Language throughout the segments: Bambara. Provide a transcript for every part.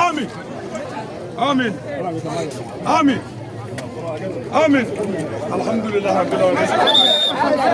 Amin. Amin. Amin. Amin. Alhamdulillah Rabbil alamin.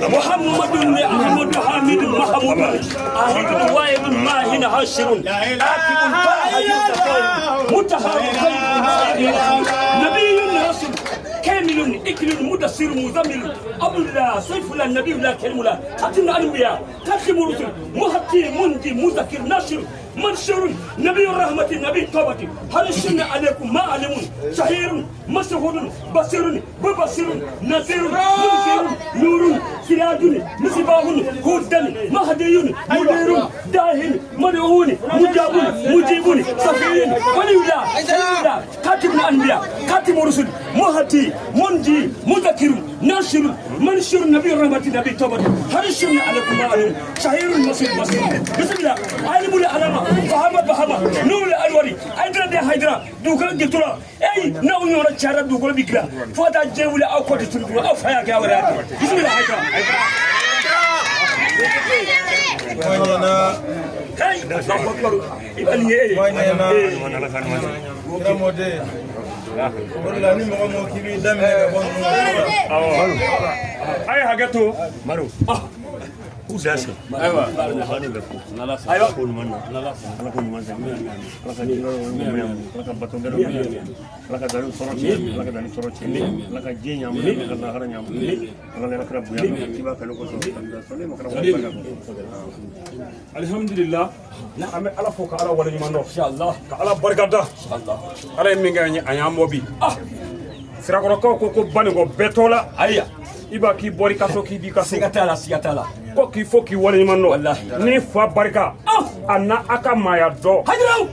محمد أحمد حامد محمود أهيد وايد ماهن هاشر آكب طه يوسف متهاب خير نبي رسول كامل إكل مدسر مزمل أبو الله سيف لا نبي لا كلم لا خاتم الأنبياء خاتم الرسل مهتي منجي مذكر ناشر منشور نبي الرحمة نبي التوبة هل السنة عليكم ما علمون شهير مشهور بصير مبصر نذير منذر نور سراج مصباح هدى مهدي منير داهن مدعون مجاب مجيب صفي ولي الله خاتم الأنبياء خاتم الرسل مهدي منجي مذكر ناشر منشور نبي الرحمة نبي التوبة هل السنة عليكم ما علمون شهير مصير بصير بسم الله عالم العلامة فهمة فهمة نور الأنواري هيدرا دي هيدرا دوكلا جتورا أي ناو يورا شارع دوكلا بيكلا فاتا جيولا أو كوتي تلقوا أو فيا كيا ولا بسم الله هيدرا هاي الله أكبر يبقى إيه أي حاجة مارو أيوة أيوة Alhamdulillah an bɛ Ala fo ka Ala waleɲuman dɔn Inshallah ka Ala barika da Inshallah Ala ye min kɛ an ye a y'an mɔ bi Sirakɔrɔkaw ko Banikɔ bɛɛ tɔ la ayiwa i b'a k'i bɔr'i ka so k'i b'i ka so siga t'a la siga t'a la ko k'i fo k'i waleɲuman dɔn Wallahi. ni fa barika a na a ka maaya dɔn Hajiraw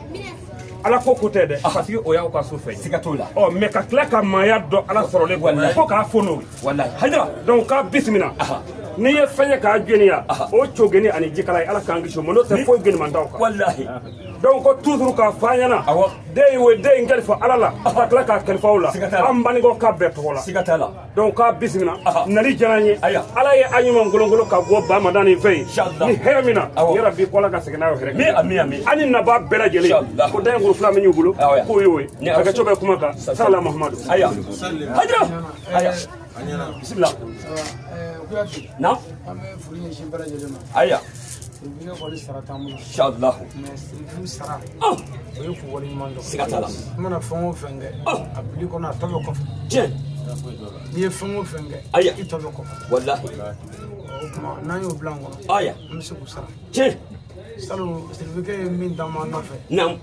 Ala ko ko tɛ dɛ parce que o y'aw ka so fɛ ye siga t'o la ɔ mais ka tila ka maaya dɔn Ala sɔrɔlen Wallahi. kɔ ko k'a fo n'o ye wallahi Hajira donc k'a bisimila Aha. N'i ye fɛn ye k'a jeniya, o cogeni ani jikala ye, Ala k'an kisi o ma, n'o tɛ foyi geniman t'aw kan. Walahi. Donc ko toujours k'a fɔ an ɲɛna, Awɔ. den in, o ye den in kalifa Ala la, ka tila k'a kalifa aw la, Siga t'a la. an Banikɔ ka bɛɛ tɔgɔ la. Siga t'a la. Donc k'a bisimila. Aha. Nali diyara an ye. Aya. Ala ye an ɲuman kolonkolon ka bɔ Bamadan nin fɛ yen Inshallah. ni hɛrɛ min na, Awɔ. yarabi ko Ala ka segin n'a ye hɛrɛ. Mi ami ami. Ani naba bɛɛ lajɛlen, Inshallah. ko daɲɛkuru fila min y'u bolo, Awɔ. k'o y'o ye. Ni Ala Hakɛto bɛ kuma kan. Sala Muhamadu. Aya. Hayidara. Aya. Bisimila. Kuyate. Na. An bɛ foli ɲɛsin bɛɛ lajɛlen ma. Aya. Sirifikɛ kɔni sara t'an bolo. Inshallah. Mais sirifiw sara, Ah. o ye k'u waleɲuman dɔn. Siga t'a la. I mana fɛn o fɛn kɛ, Ah. a bil'i kɔnɔ, a tɔ bɛ kɔfɛ. Tiɲɛ. N'i ye fɛn o fɛn kɛ, Aya. i tɔ bɛ kɔfɛ. Walahi. O tuma n'an y'o bila an kɔnɔ, Aya. an bɛ se k'u sara. Tiɲɛ. Salon, sirifikɛ ye min d'an ma an nɔfɛ, Naam.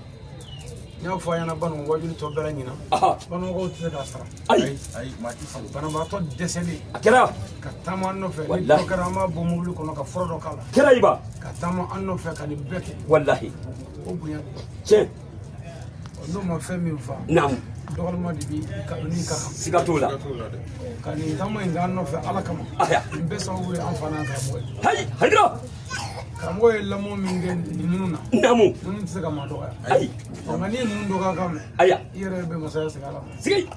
n y'a fɔ a ɲɛna, Banikɔ wajuli tɔ bɛɛ la ɲinan, Aha. Banikɔkaw tɛ se k'a sara. Ayi. Banabaatɔ dɛsɛlen A kɛra. ka taama an nɔfɛ, ni Walahi. dɔ kɛra, an b'a bɔ mobili kɔnɔ ka fura dɔ k'a la, Kɛra Iba. ka taama an nɔfɛ ka nin bɛɛ kɛ, Walahi. o bonya. Tiɲɛ. N'o ma fɛn min fa, Naam. dɔgɔlima de bi ka ni ka kan Siga t'o la. ka nin taama in k'an nɔfɛ Ala kama. Aya. Nin bɛɛ sababu ye an fa n'an karamɔgɔ ye. Hayi. Hayidara. Karamɔgɔ ye lamɔ min kɛ nin ninnu na, Naamu. ninnu tɛ se ka maa dɔgɔya. Ayi. Ɔ, nka n'i ye ninnu dɔgɔya ka mɛn, Aya. i yɛrɛ bɛ masaya segin Ala ma. Sigi.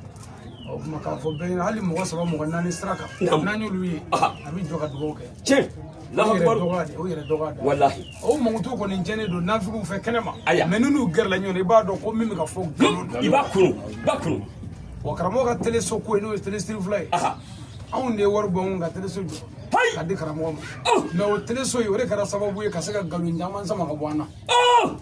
O tuma k'a fɔ bɛɛ ɲɛna, hali mɔgɔ saba, mɔgɔ naani sira kan, Naamu. n'an y'olu ye, Aha. a bɛ jɔ ka dugawu kɛ. Tiɲɛ. O Allahu yɛrɛ akbar. dɔgɔya de, o yɛrɛ dɔgɔya de. Walahi. O mankutu kɔni jɛnen don nafigiw fɛ kɛnɛ ma. Aya. Mais n'u gɛrɛla ɲɔgɔn na, i b'a dɔn ko min bɛ ka fɔ nkalon don. I b'a kunu. I b'a kunu. Wa karamɔgɔ ka teleso ko ye, n'o ye telesiri fila ye, Aha. anw de ye wari bɔ an kun ka teleso jɔ Hayi. ka di karamɔgɔ ma. Oh. Mais o teleso ye, o de kɛra sababu ye ka se ka nkalon caman sama ka bɔ an na, Oh.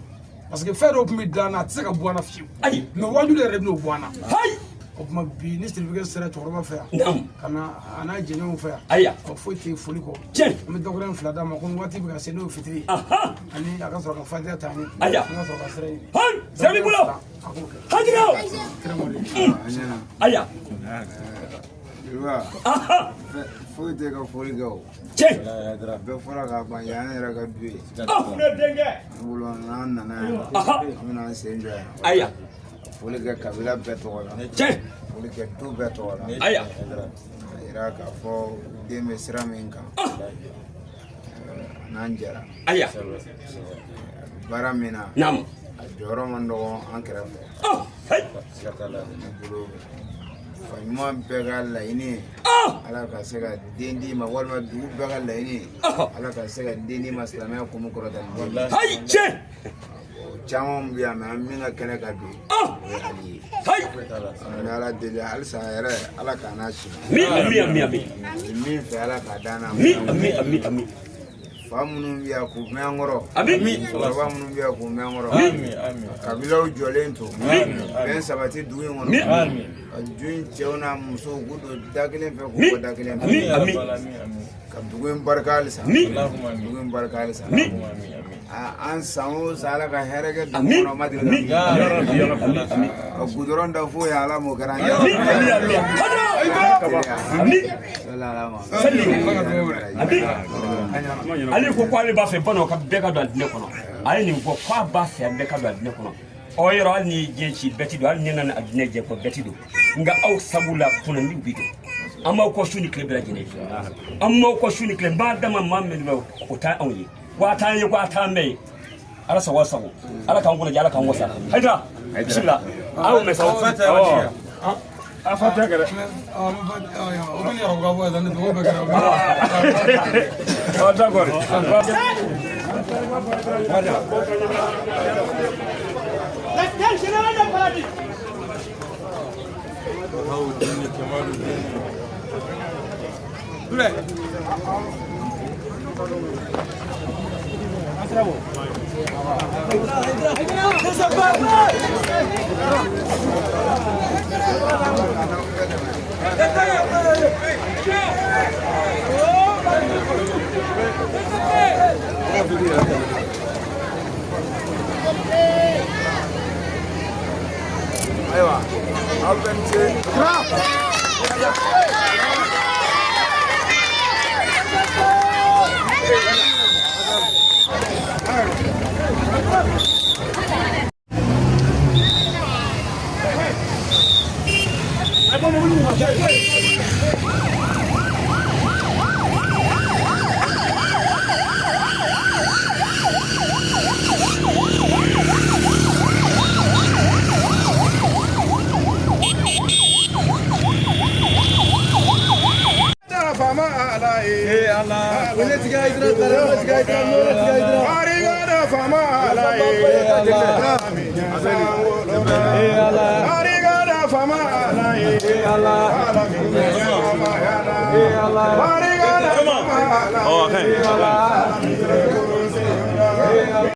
parce que fɛn dɔw tun bɛ da an na, a tɛ se ka bɔ an na fiyewu. Ayi. Mais wajulu yɛrɛ de bɛn'o bɔ an na. Hayi. O tuma bi, ni sirifikɛ sera cɛkɔrɔba fɛ yan, Naam. ka na a n'a jɛɲɔgɔnw fɛ yan, Aya. ɔ, foyi tɛ foli kɔ. Tiɲɛ. An bɛ dɔgɔkun fila d'a ma, ko waati bɛ ka se, n'o ye fitiri ye, Aha. ani a ka sɔrɔ ka fatiya ta, ani Aya. an ka sɔrɔ ka sira ɲini. Hayi. Sira b'i bolo. A k'o kɛ. Hayidara. Kɛrɛnkɛrɛnnen. Aya. Jeliba, Aha. foyi tɛ ka foli kɛ o. Tiɲɛ. Bɛɛ fɔra k'a ban, yan yɛrɛ ka du ye. Ah. Ne bolo, n'an nana yan, Aha. an bɛna an sen jɔ yan. Aya. Foli kɛ kabila bɛɛ tɔgɔ la. Tiɲɛ. Foli kɛ du bɛɛ tɔgɔ la. Aya. A yira k'a fɔ den bɛ sira min kan, n'an jɛra. Aya. Baara min na, Naam. a jɔyɔrɔ man dɔgɔ an kɛrɛfɛ. Ah. Hayi. Ne bolo, fa ɲuman bɛɛ ka laɲini ye, Ah. Ala ka se ka den d'i ma, walima dugu bɛɛ ka laɲini ye, Ah. Ala ka se ka den d'i ma silamɛya kun kɔrɔta ni den ye. Hayi. Tiɲɛ. O caman bɛ yan, mais an min ka kɛnɛ ka bi, Ah. o ye Ali ye. Hayi. An bɛ Ala deli halisa a yɛrɛ, Ala k'a n'a si ma. Mi ami ami ami. Min fɛ, Ala k'a d'an n'a ma. Mi ami ami ami. Fa minnu bɛ yan k'u mɛn an kɔrɔ, Ami. cɛkɔrɔba minnu bɛ yan k'u mɛn an kɔrɔ, ka kabilaw jɔlen to, bɛn sabati dugu in Mi. kɔnɔ, ka du in cɛw n'a musow k'u don da kelen fɛ, k'u Mi. bɔ da kelen Ami fɛ, ami. ka dugu in barika halisa, Mi. dugu in barika halisa. Mi. An san o san, Ala ka hɛrɛ kɛ dugu Ami. kɔnɔ, ma deli Mi. ka Ami ami ami. ka gudɔrɔn da foyi, Ala m'o kɛra an ye. Mi ami ami. Hayidara. Ami. Sali. Ami. Ale ko k'ale b'a fɛ Banikɔ ka bɛɛ ka don alijinɛ kɔnɔ. A ye nin fɔ k'a b'a fɛ bɛɛ ka don alijinɛ kɔnɔ. Ɔ yɔrɔ, hali ni ye diɲɛ ci, bɛɛ ti don. Hali ni nana alijinɛ jɛ kɔ, bɛɛ ti don. Nka aw sabu la, kunnandiw bi don. An b'aw kɔ su ni tile bɛɛ lajɛlen. An b'aw kɔ su ni tile. N b'a dama maa min bɛ, o t'anw ye. Wa a t'an ye, ko a t'an mɛn ye. Ala sago aw sago. Ala k'an kunna diya, Ala k'an wasa. Hayidara. Bisimila. Aw mɛ sa. A fatiya kɛ dɛ. O kɔni yɛrɛ ka bɔ yan, ni dugawu bɛɛ kɛra. Ɔ, d'accord. Ayiwa, aw bɛɛ ni ce. Barikada faama Ala ye. Ala min ye sankolo da. Barikada faama Ala ye. Ala min ye ɲɛnamaya da. Barikada faama Ala ye. Ala min ye.